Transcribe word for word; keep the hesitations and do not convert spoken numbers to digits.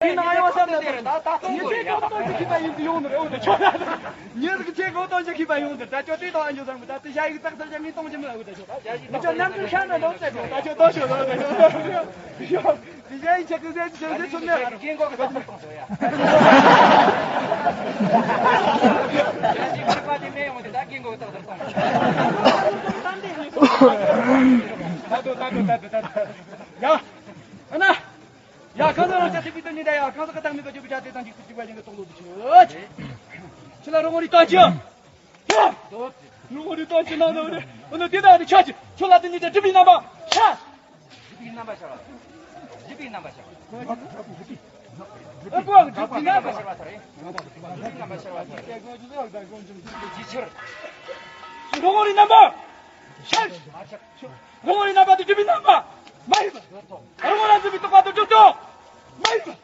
ཡིན་ནའང་ཡང་བསམ་ན་ད་ད་ད་ད་ངས་ཁྱེད་ཀོ་ཏོ་ཞིག་ཁྱི་པ་ཡིན་དུ་ཡོང་ནི་རེད། འོ་ད་ཁྱོད་ངས་ཟིག་ཁྱེད་ཀོ་ཏོ་ཞིག་ཁྱི་པ་ཡོང་དུ་ད་ཁྱོད་དེ་དང་ཨ་འཇོ་བཟང་གི་ད་དེ་ཞ་ཡིག་ཏག་ཏག་ཞག་ངས་གཏོང་གི་མི་ལ་འོ་ད་ཁྱོད་ད་ཁྱོད་ནམ་དུ་ཤ་ན་ནོར་ད་ཁྱོད་ད་ཁྱོད་ད་ཁྱོད་ད་ཁྱོད་ད་ཁྱོད། དེ་ཡང་ཆ་ཀི་ཟེར་ཆ་ཟེར་ཚུར་ནས་ར། རྒན་གོག་གི་ཏག་ཏག་གཏོང་ཟེར་ཡ། ཡ་ཅིག་ཁྱི་པ་དེ་མེད་ཡོང་དེ་ད་རྒན་གོག་གི་ཏག་ཏག་གཏོང་ཟེར་ཡ། ད་དོ་ད་དོ་ད་དོ་ད་དོ་ཡ། ཨ་ན། ཡ་ཁ་ཚོ་རང་ཅག་ཐིག་པི་ཏོ་ཉི་ད་ཡ་ཁ་ཚོ་ཁ་ཐག་མེད་པ་ཅོ་པི་ཅ་དེ་དང་ཅིག་ཏུ་ཅིག་པ་ཅན་གི་གཏོང་ལོ་དུ་ཆུ། ཁྱི་ལ་རོ་ངོ་རི་ཏོ་ཅི། རོ་ངོ་རི་ཏོ་ཅི་ན་ནོ་རེ། ཨ་ནོ་དེ་ད་རི་ཆ་ཅི་ཁྱོད་ལ་དེ་ཉི་ཅ་གྲི་པི་རྣམ་པ་ཤ། ཇི་པིའི་རྣམ་པ་ཤར་བ། ཇི་པིའི་རྣམ་པ་ཤར་བ། ཨ་ཀོ་ཇི་པིའི་རྣམ་པ་ཤར་བ་ཚར་རེད། ཇི་པིའི་རྣམ་པ་ཤར་བ་ཚར་རེད། ཇི་ཕྱིར། རོ་ངོ་རི་རྣམ་པ། ཤར། རོ་ངོ་རི་རྣམ་པ་དེ་ཇི་པིའི་རྣམ་པ། མ་ཡིན་པ། རོ་ངོ་ར་ཇི་པིའི་རྟོག་པ་དེ་ཇོ་ཇོ། མ་ཡིན་པ།